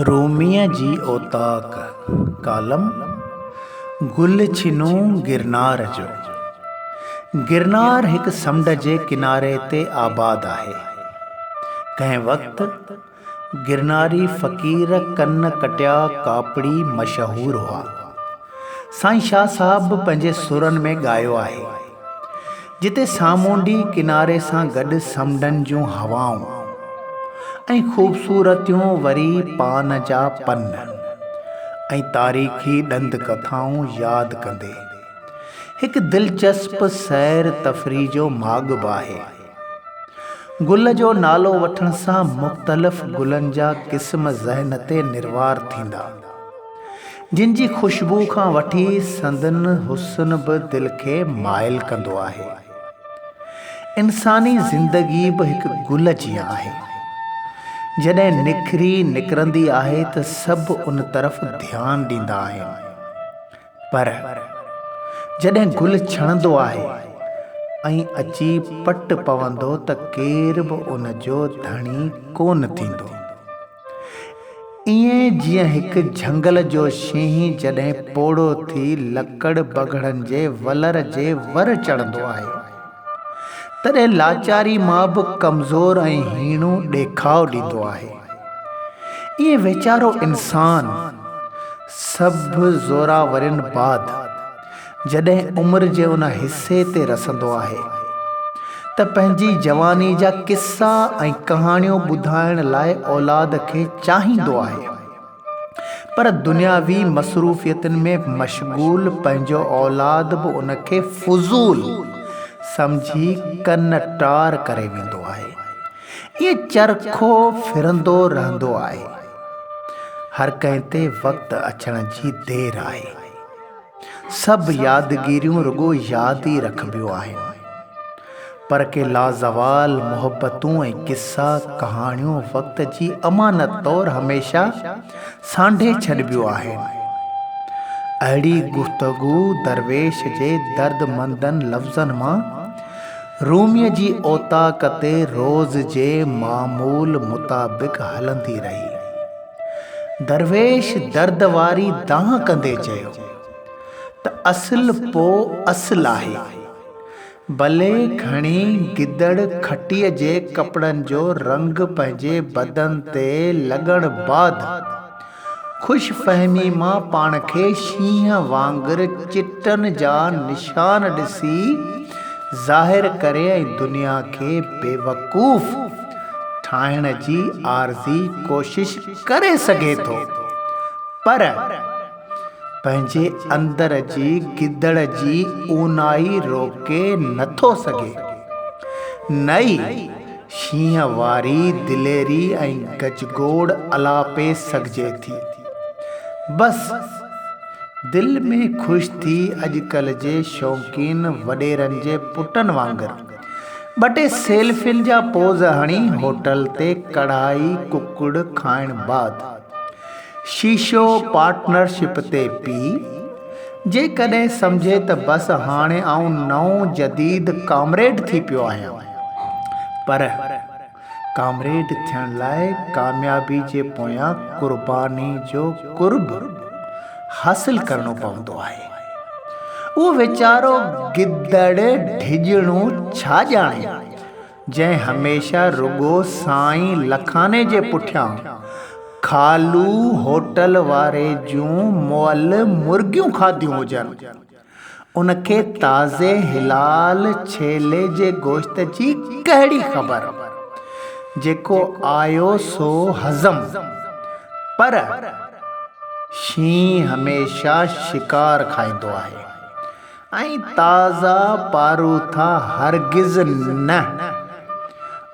روميء جي اوطاق، ڪالم، گل ڇنو گرنار جو. گرنار هڪ سمنڊ جي ڪناري تي آباد آهي. ڪنهن وقت گرناري فقير ڪن ڪٽيا ڪاپڙي مشهور هئا. سائين شاهه صاحب به پنهنجي سرن ۾ ڳايو آهي. جتي سامونڊي ڪناري سان گڏ سمنڊن جون هوائون ۽ خوبصورتيون وري پان جا پن ۽ تاريخي ڏند ڪٿائون ياد ڪندي هڪ دلچسپ سير تفريح جو ماڳ به آهي. گل جو نالو وٺڻ سان مختلف گلن جا قسم ذهن تي نروار ٿيندا، جن جي خوشبو کان وٺي سندن حسن به دل کي مائل ڪندو آهي. انساني زندگي به هڪ گل جيان آهي. جڏهن نکري نڪرندي آهي ته سڀ ان طرف ڌيان ڏيندا آهن. پر جڏهن گل ڇڻندو آهي ۽ اچي پٽ پوندو ته ڪير به ان جو ڌڻي ڪونه ٿيندو. ائين جيئن هڪ جهنگل جو شينهن جڏهن پوڙهو ٿي لڪڙ بگهڙن جي ولر جي ور چڙهندو آهي، تڏهن لاچاري مان به ڪمزور ۽ هيڻو ڏيکاء ڏيندو آهي. ائين ويچارو انسان سڀ زوراورين بعد جڏهن عمر جي ان حصي تي رسندو آهي ته پنهنجي جواني جا قصا ۽ ڪهاڻيون ٻڌائڻ لاء اولاد کي چاهيندو آهي پر دنياوي مصروفيتن ۾ مشغول پنهنجو اولاد به ان کي فضول سمجهي ڪن ٽار ڪري ويندو آهي. ائين چرخو ڦرندو رهندو آهي. هر ڪنهن تي وقت اچڻ جي دير آهي. سڀ يادگيريون رڳو ياد ئي رکبيون آهن. پر ڪي لازوال محبتون ۽ قصا ڪهاڻيون وقت جي امانت طور هميشه سانڍي ڇڏبيون آهن. اهڙي گفتگو درويش جي دردمندن لفظن مان روميء جي اوطاق تي روز جي معمول مطابق هلندي رهي. درويش درد واري دانهن ڪندي چيو ته اصل پو اصل آهي. ڀلي کڻي گدڙ کٽيء جي ڪپڙن جو رنگ پنهنجي بدن تي لڳڻ بعد خوش فهمي مان پاڻ کي شينهن وانگر چٽن جا نشان ڏسي ظاهر ڪري ۽ دنيا کي بيوقوف ٺاهڻ جي عارضي ڪوشش ڪري سگهي ٿو پر پنهنجي اندر جي گدڙ جي اونائي روڪي نٿو سگهي نه ئي شينهن واري دليري ۽ گجگوڙ الاپي سگهجي ٿي. بس دل ۾ خوش ٿي اڄڪلهه جي شوقين وڏيرن جي پٽن وانگر ٻه ٽي سيلفين جا پوز هڻي هوٽل تي ڪڙهائي ڪڪڙ کائڻ بعد شيشو پارٽنرشپ تي پي جيڪڏهن سمجهي ته بس هاڻي آئون نئون جديد ڪامريڊ ٿي پيو آهيان. پر ڪامريڊ ٿيڻ لاء ڪاميابي جي پويان قرباني جو قرب حاصل ڪرڻو پوندو آهي. اهو ويچارو گدڙ ڍڄڻو ڇا ڄاڻي، جنهن هميشه رڳو سائين لکاني جي پٺيان خالو هوٽل واري جون مئل مرغيون کاڌيون هجن، ان کي تازي حلال ڇيلي جي گوشت جي ڪهڙي خبر؟ جيڪو آيو سو هضم، پر شينهن هميشه شڪار کائيندو آهي. ۽ تازا پاروٿا هرگز نه،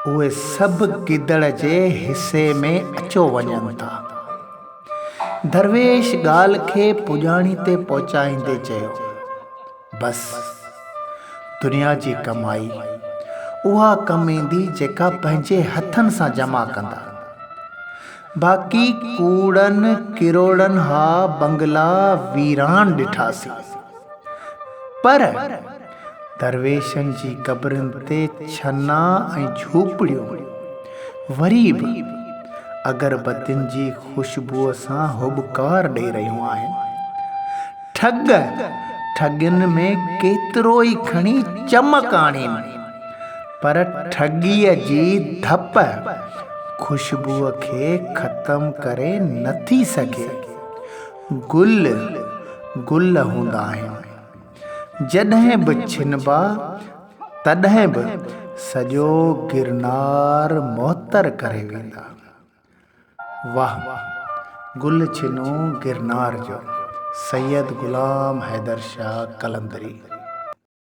اهي سڀ گدڙ جي حصي ۾ اچيو وڃن ٿا. درويش ڳالهه کي پڄاڻي تي پهچائيندي چيو، بس، دنيا جي ڪمائي اها ڪم ايندي جيڪا پنهنجي هٿن سان جمع ڪندا. باقي ڪوڙن ڪروڙن ها بنگلا ويران ڏٺاسين. پر درويشن جي قبرن تي ڇنا ۽ جهوپڙيون وري به اگربتين جي خوشبوء سان هٻڪار ڏئي رهيون آهن. ٺڳ ٺڳين ۾ ڪيترو ئي کڻي چمڪ آڻين، پر ٺڳيء جي ڌپ خوشبوء کي ختم ڪري نٿي سگهي. گل گل هوندا آهن. جڏهن به ڇنبا، تڏهن به سڄو گرنار معطر ڪري ويندا. واهه گل ڇنو گرنار جو، سيد غلام حيدر شاهه قلندري.